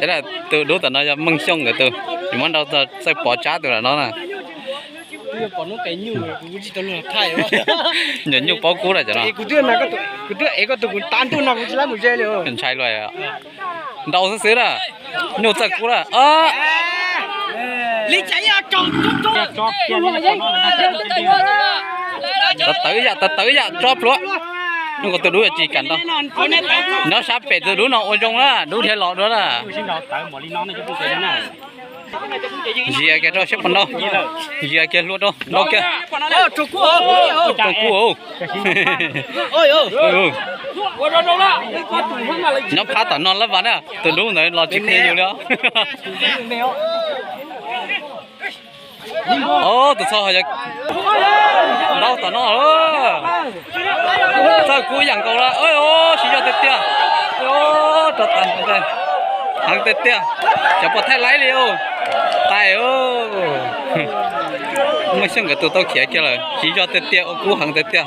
Tus dub tom no yog Meej Xyooj nkawd tus, tsis muab nrau, Txawj Pov Tsab tus lam no na. Nyuam nyuj paub kub lawm cov no. Ntshai luaj, nrau xwb xwb na. Nyuj txawj kub na. Tawv tawv ib yam, tawv tawv ib yam, tso plhuav. Hnub ko tus dub yuav tsis kam ntau. Nyob sab pem tus dub no ua zoo na, dub dhia los dua na. Zias kiag rau siab puas nrau, zias kiag hlua rau, nrau kiag. Tsoom kub, nyob phab tom no lab vas na, tus dub ntawd los tsis qhia yus li os. Tus txog yog nrau tom no. Txawj kub yam nkaus lawm, siv zog tiag tiag. Rau tas, heev tiag tiag. Cov pom thaij laib li os. Tais, Meej Xyooj nkawd tus tau khiav kiag lawm, siv zog tiag tiag, ua kub heev tiag tiag.